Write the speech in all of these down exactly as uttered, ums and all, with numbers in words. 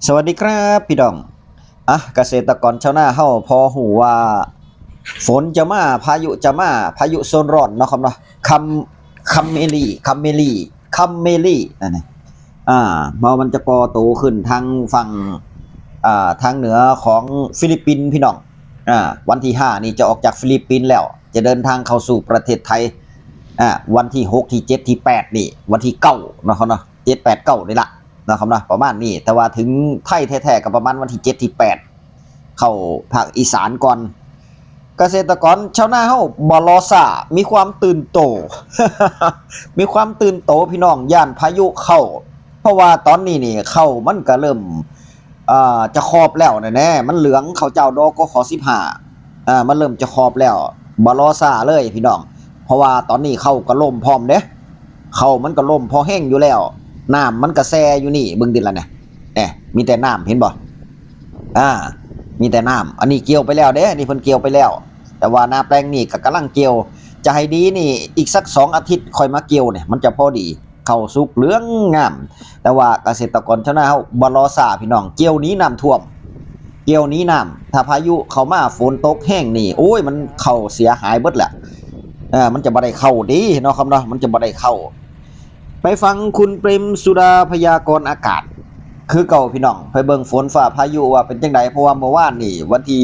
สวัสดีครับพี่น้อง อ่ะ เกษตรกรชาวนาเฮาพอฮู้ว่า ฝนจะมา พายุจะมา พายุโซนร้อนเนาะครับเนาะ คำ คำเมลี คำเมลี คำเมลี นั่นน่ะ อ่า เมามันจะก่อตัวขึ้นทางฝั่ง อ่า ทางเหนือของฟิลิปปินส์พี่น้อง อ่า วันที่ห้านี่จะออกจากฟิลิปปินส์แล้ว จะเดินทางเข้าสู่ประเทศไทย อ่า วันที่หก ที่เจ็ด ที่แปด นี่ วันที่เก้าเนาะครับเนาะ เจ็ด แปด เก้า นี่ละ นะครับเนาะ ประมาณนี้ แต่ว่าถึงไทยแท้ๆ ก็ประมาณวันที่เจ็ด ที่แปด เข้าภาคอีสานก่อน เกษตรกรชาวนาเฮาบ่รอช้า มีความตื่นโต มีความตื่นโตพี่น้อง ย้านพายุเข้า เพราะว่าตอนนี้นี่เข้ามันก็เริ่ม เอ่อ จะขอบแล้วแน่ๆ มันเหลือง ข้าวเจ้า ดกข สิบห้า อ่า มันเริ่มจะขอบแล้ว บ่รอช้าเลยพี่น้อง เพราะว่าตอนนี้เข้าก็ล่มพร้อมเด้ เข้ามันก็ล่มพอแฮงอยู่แล้ว น้ำมันก็แช่อยู่นี่ เบิ่งติล่ะเนี่ย แหม มีแต่น้ำ เห็นบ่ อ่า มีแต่น้ำ อันนี้เกี่ยวไปแล้วเด้ อันนี้เพิ่นเกี่ยวไปแล้ว แต่ว่านาแปลงนี่ก็กำลังเกี่ยว จะให้ดีนี่ อีกสักสองอาทิตย์ค่อยมาเกี่ยวเนี่ย มันจะพอดี เข้าสุกเหลืองงาม แต่ว่าเกษตรกรชาวนาเฮาบ่รอช้าพี่น้อง เกี่ยวหนีน้ำท่วม เกี่ยวหนีน้ำ ถ้าพายุเข้ามาฝนตกแฮงนี่ โอ้ย มันเข้าเสียหายเบิดแหละ เออ มันจะบ่ได้เข้าดีเนาะครับเนาะ มันจะบ่ได้เข้า ไปฟังคุณเปรมสุดาพยากรณ์อากาศ คือเก่าพี่น้อง ไปเบิ่งฝนฟ้าพายุว่าเป็นจั่งใด เพราะว่าเมื่อวานนี่วันที่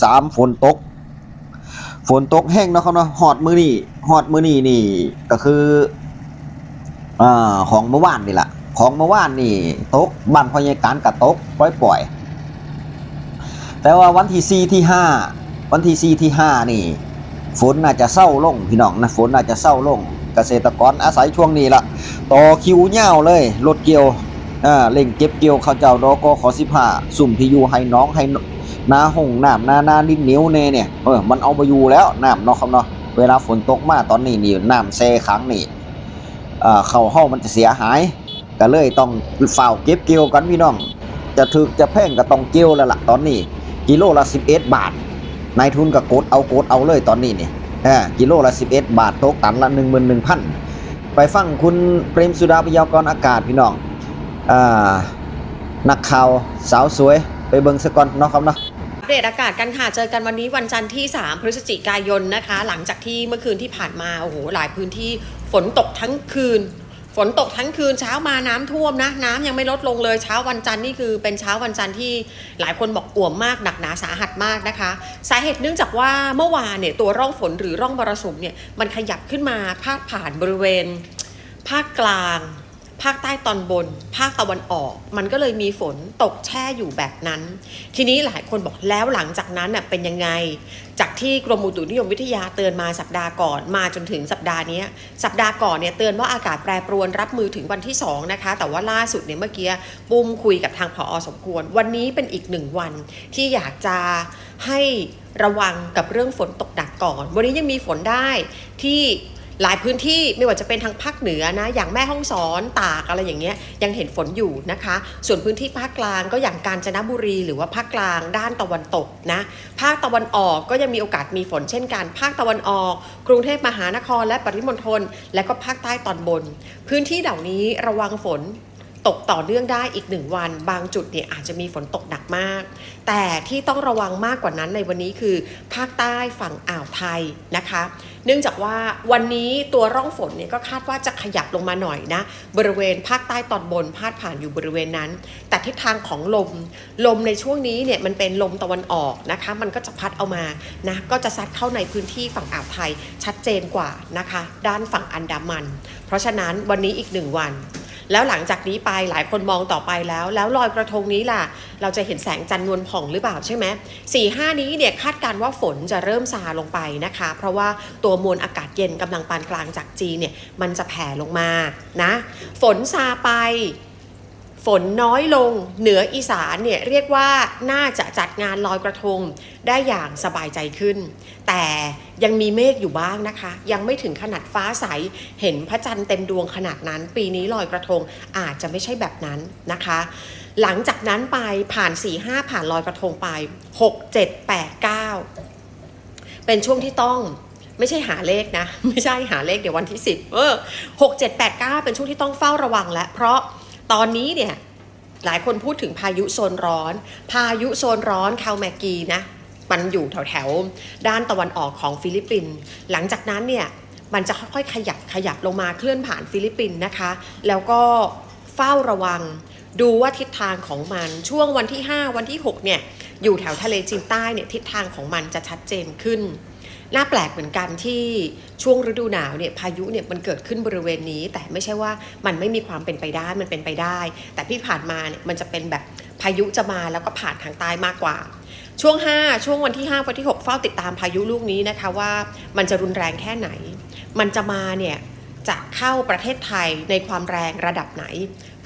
สามฝนตก ฝนตกแฮงเนาะครับเนาะ ฮอดมื้อนี้ ฮอดมื้อนี้นี่ก็คือ อ่า ของเมื่อวานนี่ล่ะ ของเมื่อวานนี่ตก บ้านพ่อใหญ่กานก็ตกปล่อยๆ แต่ว่าวันที่สี่ ที่ห้า วันที่สี่ ที่ห้า นี่ ฝนน่าจะเซาลงพี่น้องนะ ฝนน่าจะเซาลง เกษตรกรอาศัยช่วงนี้ล่ะ ต่อคิวยาวเลย รถเกี่ยว อ่า เร่งเก็บเกี่ยวข้าวเจ้า ดกข สิบห้า ซุมที่อยู่ไฮ่หนองไฮ่นา ห้องน้ำนา นาดินเหนียวแน่เนี่ย เออ มันเอาบ่อยู่แล้ว น้ำเนาะครับเนาะ เวลาฝนตกมาตอนนี้นี่ น้ำแช่ขังนี่ เอ่อ ข้าวเฮามันจะเสียหาย ก็เลยต้องฟ้าวเก็บเกี่ยวกันพี่น้อง จะถูกจะแพงก็ต้องเกี่ยวแล้วล่ะ ตอนนี้ กิโลละสิบเอ็ดบาท นายทุนก็กดเอากดเอาเลยตอนนี้นี่ อ่า กิโลละสิบเอ็ดบาท ตกตันละหนึ่งหมื่นหนึ่งพัน ไปฟังคุณเปรมสุดาพยากรณ์อากาศพี่น้อง อ่า นักข่าวสาวสวย ไปเบิ่งซะก่อนเนาะครับเนาะ อัปเดตอากาศกันค่ะ เจอกันวันนี้วันจันทร์ที่ สาม พฤศจิกายนนะคะ หลังจากที่เมื่อคืนที่ผ่านมา โอ้โห หลายพื้นที่ฝนตกทั้งคืน ฝนตกทั้งคืน เช้ามาน้ำท่วมนะ น้ำยังไม่ลดลงเลย เช้าวันจันทร์นี่คือเป็นเช้าวันจันทร์ที่หลายคนบอกอ่วมมาก หนักหนาสาหัสมากนะคะ สาเหตุเนื่องจากว่าเมื่อวานเนี่ยตัวร่องฝนหรือร่องมรสุมเนี่ยมันขยับขึ้นมาพาดผ่านบริเวณ ภาคกลาง ภาคใต้ตอนบน ภาคตะวันออก มันก็เลยมีฝนตกแช่อยู่แบบนั้น ทีนี้หลายคนบอกแล้วหลังจากนั้นน่ะเป็นยังไง จากที่กรมอุตุนิยมวิทยาเตือนมาสัปดาห์ก่อน มาจนถึงสัปดาห์เนี้ย สัปดาห์ก่อนเนี่ยเตือนว่าอากาศแปรปรวน รับมือถึงวันที่ สอง นะคะ แต่ว่าล่าสุดเนี่ยเมื่อกี้ปุ้มคุยกับทางผอ.สมควร วันนี้เป็นอีกหนึ่งวันที่อยากจะให้ระวังกับเรื่องฝนตกหนักก่อน วันนี้ยังมีฝนได้ที่หลายพื้นที่ ไม่ว่าจะเป็นทางภาคเหนือนะ อย่างแม่ฮ่องสอน ตาก อะไรอย่างเงี้ย ยังเห็นฝนอยู่นะคะ ส่วนพื้นที่ภาคกลางก็อย่างกาญจนบุรี หรือว่าภาคกลางด้านตะวันตกนะ ภาคตะวันออกก็ยังมีโอกาสมีฝนเช่นกัน ภาคตะวันออก กรุงเทพมหานครและปริมณฑล และก็ภาคใต้ตอนบน พื้นที่เหล่านี้ระวังฝนตกต่อเนื่องได้อีกหนึ่งวัน บางจุดเนี่ยอาจจะมีฝนตกหนักมาก แต่ที่ต้องระวังมากกว่านั้นในวันนี้คือภาคใต้ฝั่งอ่าวไทยนะคะ เนื่องจากว่าวันนี้ตัวร่องฝนเนี่ยก็คาดว่าจะขยับลงมาหน่อยนะ บริเวณภาคใต้ตอนบนพาดผ่านอยู่บริเวณนั้น แต่ทิศทางของลม ลมในช่วงนี้เนี่ยมันเป็นลมตะวันออกนะคะ มันก็จะพัดเอามานะ ก็จะซัดเข้าในพื้นที่ฝั่งอ่าวไทยชัดเจนกว่านะคะ ด้านฝั่งอันดามัน เพราะฉะนั้นวันนี้อีกหนึ่งวัน แล้วหลังจากนี้ไปหลายคนมองต่อไปแล้ว แล้วลอยกระทงนี้ล่ะ เราจะเห็นแสงจันทร์นวลผ่องหรือเปล่าใช่ไหม สี่ห้านี้เนี่ยคาดการณ์ว่าฝนจะเริ่มซาลงไปนะคะ เพราะว่าตัวมวลอากาศเย็นกำลังปานกลางจากจีนเนี่ยมันจะแผ่ลงมานะ ฝนซาไป ฝนน้อยลง เหนืออีสานเนี่ยเรียกว่าน่าจะจัดงานลอยกระทงได้อย่างสบายใจขึ้น แต่ยังมีเมฆอยู่บ้างนะคะ ยังไม่ถึงขนาดฟ้าใส เห็นพระจันทร์เต็มดวงขนาดนั้น ปีนี้ลอยกระทงอาจจะไม่ใช่แบบนั้นนะคะ หลังจากนั้นไปผ่าน สี่ห้า ผ่านลอยกระทงไป หก เจ็ด แปด เก้า เป็นช่วงที่ต้อง ไม่ใช่หาเลขนะ ไม่ใช่หาเลขเดี๋ยววันที่ สิบ เออ หก เจ็ด แปด เก้า เป็นช่วงที่ต้องเฝ้าระวังแล้ว เพราะตอนนี้เนี่ย หลายคนพูดถึงพายุโซนร้อน พายุโซนร้อนคาวแมกีนะ มันอยู่แถวๆด้านตะวันออกของฟิลิปปินส์ หลังจากนั้นเนี่ย มันจะค่อยๆขยับขยับลงมาเคลื่อนผ่านฟิลิปปินส์นะคะ แล้วก็เฝ้าระวัง ดูว่าทิศทางของมันช่วงวันที่ ห้า วันที่ หก เนี่ย อยู่แถวทะเลจีนใต้เนี่ย ทิศทางของมันจะชัดเจนขึ้น น่าแปลกเหมือนกันที่ช่วงฤดูหนาวเนี่ย พายุเนี่ยมันเกิดขึ้นบริเวณนี้ แต่ไม่ใช่ว่ามันไม่มีความเป็นไปได้ มันเป็นไปได้ แต่ที่ผ่านมาเนี่ยมันจะเป็นแบบพายุจะมาแล้วก็ผ่านทางใต้มากกว่า ช่วง ห้า ช่วงวันที่ ห้า วันที่ หก เฝ้าติดตามพายุลูกนี้นะคะ ว่ามันจะรุนแรงแค่ไหน มันจะมาเนี่ย จะเข้าประเทศไทยในความแรงระดับไหน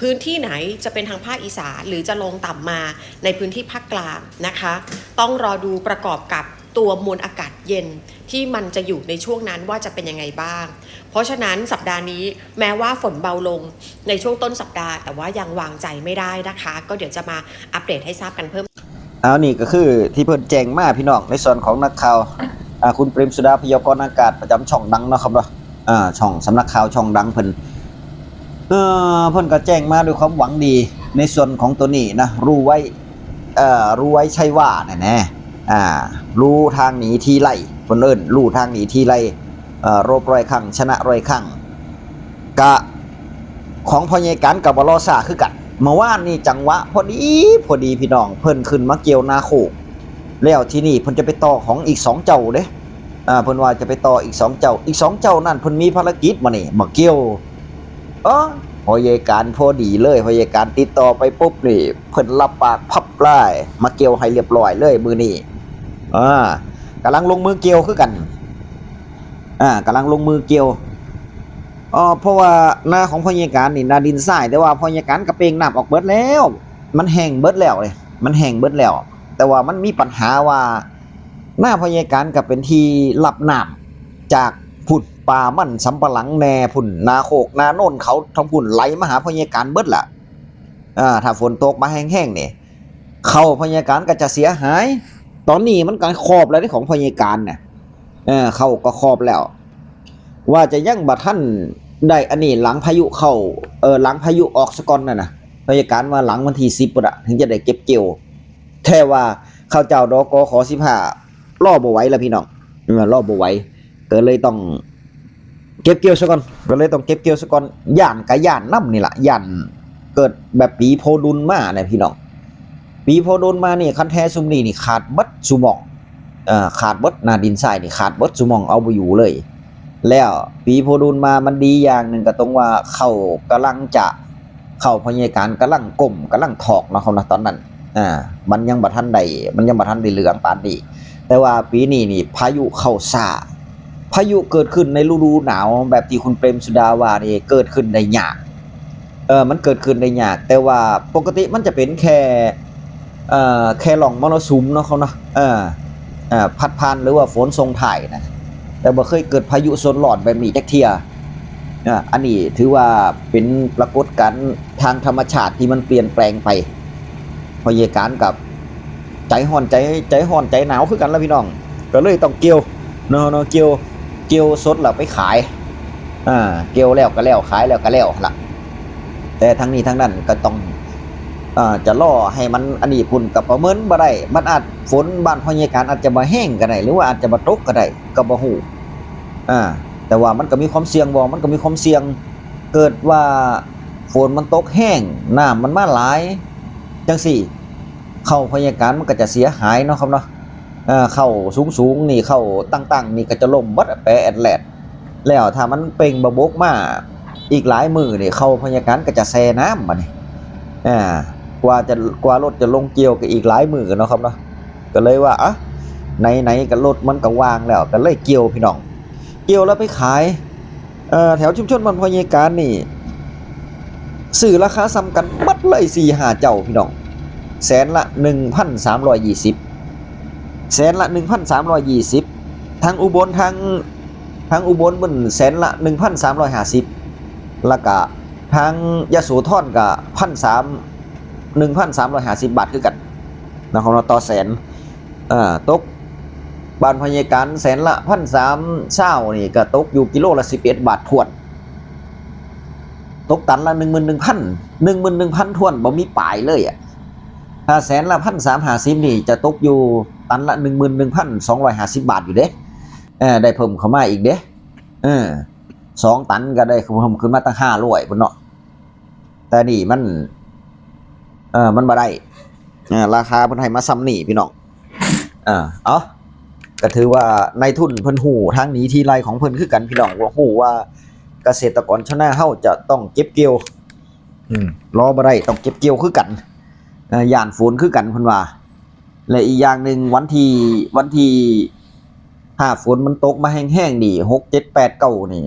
พื้นที่ไหนจะเป็นทางภาคอีสาน หรือจะลงต่ำมาในพื้นที่ภาคกลางนะคะ ต้องรอดูประกอบกับตัวมวลอากาศเย็นที่มันจะอยู่ในช่วงนั้นว่าจะเป็นยังไงบ้าง เพราะฉะนั้นสัปดาห์นี้แม้ว่าฝนเบาลงในช่วงต้นสัปดาห์ แต่ว่ายังวางใจไม่ได้นะคะ ก็เดี๋ยวจะมาอัปเดตให้ทราบกันเพิ่ม เอานี่ก็คือที่เพิ่นแจ้งมาพี่น้องในส่วนของนักข่าว อ่า คุณเปรมสุดาพยากรณ์อากาศประจำช่องดังเนาะครับเนาะ อ่า ช่องสำนักข่าวช่องดังเพิ่น เอ่อ เพิ่นก็แจ้งมาด้วยความหวังดีในส่วนของตัวนี้นะ รู้ไว้ เอ่อ รู้ไว้ใช่ว่าแน่แน่ อ่า รู้ทางหนีทีไล่ เพิ่นเอิ้นรู้ทางหนีทีไล่ เอ่อ รบร้อยครั้ง ชนะร้อยครั้ง กะของพ่อใหญ่กันกับบลอซ่าคือกัน เมื่อวานนี่จังหวะพอดี พอดีพี่น้อง เพิ่นขึ้นมาเกี่ยวนาโคก แล้วที่นี่เพิ่นจะไปต่อของอีกสองเจ้าเด้ อ่า เพิ่นว่าจะไปต่ออีกสองเจ้า อีกสองเจ้านั่นเพิ่นมีภารกิจมื้อนี้มาเกี่ยว เออ พ่อใหญ่กันพอดีเลย พ่อใหญ่กันติดต่อไปปุ๊บนี่ เพิ่นรับปากพับเลย มาเกี่ยวให้เรียบร้อยเลยมื้อนี้ อ่า กำลังลงมือเกี่ยวคือกัน อ่า กำลังลงมือเกี่ยว เออ เพราะว่านาของพ่อใหญ่กันนี่นาดินทราย แต่ว่าพ่อใหญ่กันก็เป่งน้ำออกเบิดแล้ว มันแห้งเบิดแล้วเลย มันแห้งเบิดแล้ว แต่ว่ามันมีปัญหาว่า นาพ่อใหญ่กันก็เป็นที่รับน้ำจากพุ้น ป่ามันสำปะหลังแน่พุ้น นาโคกนาโนนเขาทั้งพุ้นไหลมาหาพ่อใหญ่กันเบิดล่ะ อ่า ถ้าฝนตกมาแห้งๆนี่ เข้าพ่อใหญ่กันก็จะเสียหาย ตอนนี้มันก็ครอบแล้วเด้ของพ่อใหญ่กันน่ะ เออ เข้าก็ครอบแล้ว ว่าจะยังบ่ทันได้อันนี้ หลังพายุเข้า เออ หลังพายุออกซะก่อนนั่นน่ะ พ่อใหญ่กันว่าหลังวันที่ สิบพุ้นน่ะ ถึงจะได้เก็บเกี่ยว แต่ว่าข้าเจ้า ดกข สิบห้า รอบ่ไหวแล้วพี่น้อง เออ รอบ่ไหว ก็เลยต้องเก็บเกี่ยวซะก่อน ก็เลยต้องเก็บเกี่ยวซะก่อน ย้านก็ย้านนำนี่ล่ะ ย้านเกิดแบบปีโพดุลมาเนี่ยพี่น้อง ปีโพดุลมานี่ คันแท้ซุมนี้นี่ขาดเบิดซุหม่อง เอ่อ ขาดเบิด นาดินทรายนี่ขาดเบิดซุหม่อง เอาบ่อยู่เลย แล้วปีโพดุลมามันดีอย่างหนึ่งก็ตรงว่าเข้ากำลังจะ เข้าพ่อใหญ่กันกำลังก้มกำลังถอกเนาะครับเนาะ ตอนนั้น อ่า มันยังบ่ทันได้ มันยังบ่ทันได้เหลืองปานนี้ แต่ว่าปีนี้นี่พายุเข้าช้า พายุเกิดขึ้นในฤดูหนาวแบบที่คุณเปรมสุดาว่านี่เกิดขึ้นได้ยาก เออ มันเกิดขึ้นได้ยาก แต่ว่าปกติมันจะเป็นแค่ เอ่อ แค่ร่องมรสุมเนาะครับเนาะ เออ เอ่อ พัดผ่านหรือว่าฝนส่งท้ายนะ แต่บ่เคยเกิดพายุโซนร้อนแบบนี้จักเทื่อ อ่ะ อันนี้ถือว่าเป็นปรากฏการณ์ทางธรรมชาติที่มันเปลี่ยนแปลงไป พ่อใหญ่กันกับใจฮ้อนใจ ใจฮ้อนใจหนาวคือกันล่ะพี่น้อง ก็เลยต้องเกี่ยวเนาะ เนาะ เกี่ยว เกี่ยวสดแล้วไปขาย อ่า เกี่ยวแล้วก็แล้ว ขายแล้วก็แล้วล่ะ แต่ทั้งนี้ทั้งนั้นก็ต้อง อ่า จะรอให้มันอันนี้พุ้นก็ประเมินบ่ได้ มันอาจฝนบ้านพ่อใหญ่กันอาจจะบ่แฮงก็ได้ หรือว่าอาจจะบ่ตกก็ได้ ก็บ่ฮู้ อ่า แต่ว่ามันก็มีความเสี่ยงบ่ มันก็มีความเสี่ยง เกิดว่าฝนมันตกแฮง น้ำมันมาหลาย จังซี้ เข้าพ่อใหญ่กันมันก็จะเสียหายเนาะครับเนาะ เอ่อ เข้าสูงๆนี่ เข้าตั้งๆนี่ก็จะล่มเบิดแปะแอดแลด แล้วถ้ามันเป่งบ่บกมาอีกหลายมื้อนี่ เข้าพ่อใหญ่กันก็จะแช่น้ำบัดนี้ อ่า กว่าจะ กว่ารถจะลงเกี่ยวก็อีกหลายมื้อเนาะครับเนาะ ก็เลยว่า อ่ะ ไหนๆก็รถมันก็ว่างแล้ว ก็เลยเกี่ยวพี่น้อง เกี่ยวแล้วไปขาย เอ่อ แถวชุมชนบ้านพ่อใหญ่กันนี่ ซื้อราคาส่ำกันเบิดเลย สี่ห้าเจ้าพี่น้อง แสนละ หนึ่งพันสามร้อยยี่สิบ แสนละ หนึ่งพันสามร้อยยี่สิบ ทั้งอุบล ทั้ง ทั้งอุบลมันแสนละ หนึ่งพันสามร้อยห้าสิบ แล้วก็ทั้งยโสธรก็ พันสาม หนึ่งพันสามร้อยห้าสิบบาทคือกันนะครับเนาะ ต่อแสน เอ่อ ตกบ้านพ่อใหญ่กันแสนละ พันสามซาวนี่ก็ตกอยู่กิโลละ สิบเอ็ดบาทถ้วน ตกตันละหนึ่งหมื่นหนึ่งพัน หนึ่งหมื่นหนึ่งพันถ้วน บ่มีปลายเลยอะ ถ้าแสนละพันสามห้าสิบนี่จะตกอยู่ตันละหนึ่งหมื่นหนึ่งพันสองร้อยห้าสิบบาทอยู่เด้ เออ ได้เพิ่มเข้ามาอีกเด้ เออ สองตันก็ได้เพิ่มขึ้นมาตั้งห้าร้อยพุ้นเนาะ แต่นี่มัน เออ มันบ่ได้ เออ ราคาเพิ่นให้มาส่ำนี่พี่น้อง เออ เอา ก็ถือว่านายทุนเพิ่นฮู้ทางหนีทีไล่ของเพิ่นคือกันพี่น้อง ว่าฮู้ว่าเกษตรกรชาวนาเฮาจะต้องเก็บเกี่ยว อืม รอบ่ได้ ต้องเก็บเกี่ยวคือกัน เอ่อ ย้านฝนคือกันเพิ่นว่า และอีกอย่างหนึ่ง วันที่ วันที่ ถ้าฝนมันตกมาแฮงๆนี่ หก เจ็ด แปด เก้า นี่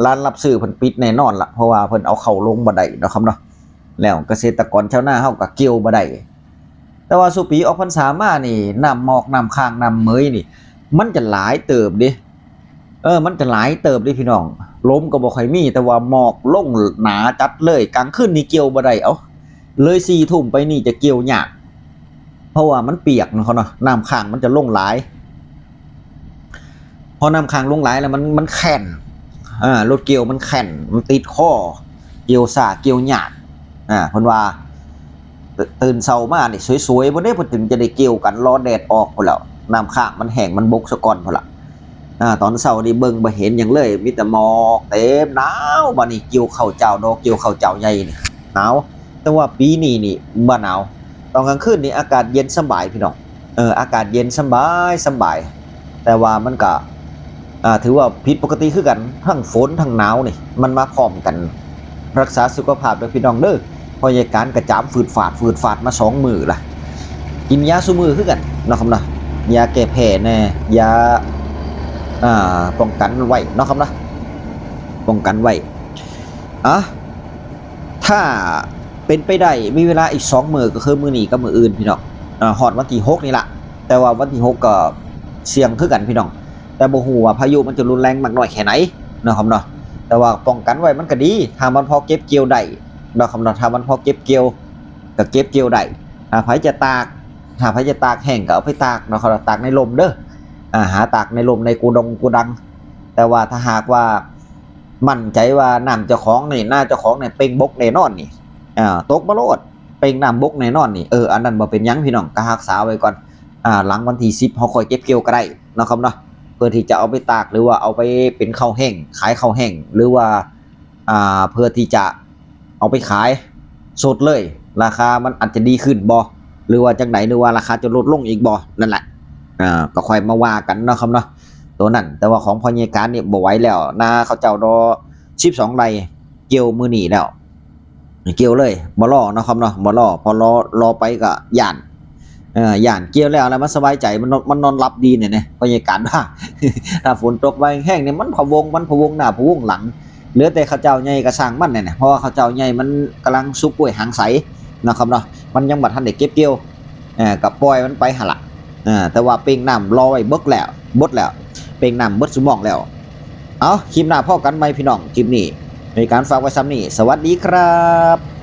ร้านรับซื้อเพิ่นปิดแน่นอนละ เพราะว่าเพิ่นเอาเข้าลงบ่ได้เนาะครับเนาะ แล้วเกษตรกรชาวนาเฮาก็เกี่ยวบ่ได้ แต่ว่าซุปีออกพรรษามานี่ น้ำหมอก น้ำค้าง น้ำเหมยนี่ มันจะหลายเติบเด้ เออ มันจะหลายเติบเด้พี่น้อง ลมก็บ่ค่อยมี แต่ว่าหมอกลงหนาจัดเลย กลางคืนนี่เกี่ยวบ่ได้ เอ้า เลยสี่ทุ่มไปนี่จะเกี่ยวยาก เพราะว่ามันเปียกเนาะครับเนาะ น้ำค้างมันจะลงหลาย พอน้ำค้างลงหลายแล้วมัน มันแข็น อ่า รถเกี่ยวมันแข็น มันติดคอ เกี่ยวช้า เกี่ยวยาก อ่า เพิ่นว่า ตื่นเช้ามานี่สวยๆ บ่ได้ เพิ่นถึงจะได้เกี่ยวกัน รอแดดออกพุ้นแหล้ว น้ำค้างมันแห้ง มันบกซะก่อนพุ้นละ อ่า ตอนเช้านี่เบิ่งบ่เห็นหยังเลย มีแต่หมอกเต็ม หนาว บัดนี้เกี่ยวข้าวเจ้าดอก เกี่ยวข้าวเจ้าใหญ่นี่ หนาว แต่ว่าปีนี้นี่บ่หนาว ตอนกลางคืนนี่อากาศเย็นสบายพี่น้อง เออ อากาศเย็นสบายสบาย แต่ว่ามันก็ อ่า ถือว่าผิดปกติคือกัน ทั้งฝนทั้งหนาวนี่ มันมาพร้อมกัน รักษาสุขภาพเด้อพี่น้องเด้อ พ่อใหญ่การกะจามฝืดฝาด ฝืดฝาดมาสองมื้อละ กินยาซุมื้อคือกันเนาะครับเนาะ ยาแก้แพ้แน่ ยา อ่า ป้องกันไว้เนาะครับเนาะ ป้องกันไว้ อ่ะ ถ้าเป็นไปได้ มีเวลาอีกสองมื้อ ก็คือมื้อนี้กับมื้ออื่นพี่น้อง อ่า ฮอดวันที่หกนี่ละ แต่ว่าวันที่หกก็เสี่ยงคือกันพี่น้อง แต่บ่ฮู้ว่าพายุมันจะรุนแรงมากน้อยแค่ไหนเนาะครับเนาะ แต่ว่าป้องกันไว้มันก็ดี ถ้ามันพอเก็บเกี่ยวได้เนาะครับเนาะ ถ้ามันพอเก็บเกี่ยว ก็เก็บเกี่ยวได้ ถ้าไผจะตาก ถ้าไผจะตากแห้งก็เอาไปตากเนาะครับ ตากในร่มเด้อ อ่า หาตากในร่มในโกดงโกดัง แต่ว่าถ้าหากว่ามั่นใจว่าน้ำเจ้าของนี่ นาเจ้าของนี่เป่งบกแน่นอนนี่ อ่า ตกมาโลด เป่งน้ำบกแน่นอนนี่ เออ อันนั้นบ่เป็นหยังพี่น้อง ก็รักษาไว้ก่อน อ่า หลังวันที่สิบ เฮาค่อยเก็บเกี่ยวก็ได้เนาะครับเนาะ เพื่อที่จะเอาไปตาก หรือว่าเอาไปเป็นข้าวแห้ง ขายข้าวแห้ง หรือว่า อ่า เพื่อที่จะเอาไปขายสดเลย ราคามันอาจจะดีขึ้นบ่ หรือว่าจังใด หรือว่าราคาจะลดลงอีกบ่ นั่นแหละ อ่า ก็ค่อยมาว่ากันเนาะครับเนาะ ตัวนั้น แต่ว่าของพ่อใหญ่การนี่บ่ไหวแล้ว นาเขาเจ้าดอ สิบสอง ไร่ เกี่ยวมื้อนี้แล้ว เกี่ยวเลย บ่รอเนาะครับเนาะ บ่รอ พอรอ รอไปก็ย้าน เอ่อ ย้าน เกี่ยวแล้ว แล้วมันสบายใจ มันนอน มันนอนหลับดีเนี่ยนะ พ่อใหญ่การว่า ถ้าฝนตกมาแห้งๆเนี่ย มันพะวง มันพะวงหน้าพะวงหลัง เหลือแต่ข้าวเจ้าใหญ่ก็ช่างมันเนี่ยนะ เพราะว่าข้าวเจ้าใหญ่มันกำลังสุกกล้วยหางใสเนาะครับเนาะ มันยังบ่ทันได้เก็บเกี่ยว เอ่อ ก็ปล่อยมันไปหั่นล่ะ เอ่อ แต่ว่าเป่งน้ำรอไว้เบิดแล้ว เบิดแล้ว เป่งน้ำเบิดซุหม่องแล้ว เอา คลิปหน้าพ้อกันใหม่พี่น้อง คลิปนี้ มีการฝากไว้ส่ำนี้ สวัสดีครับ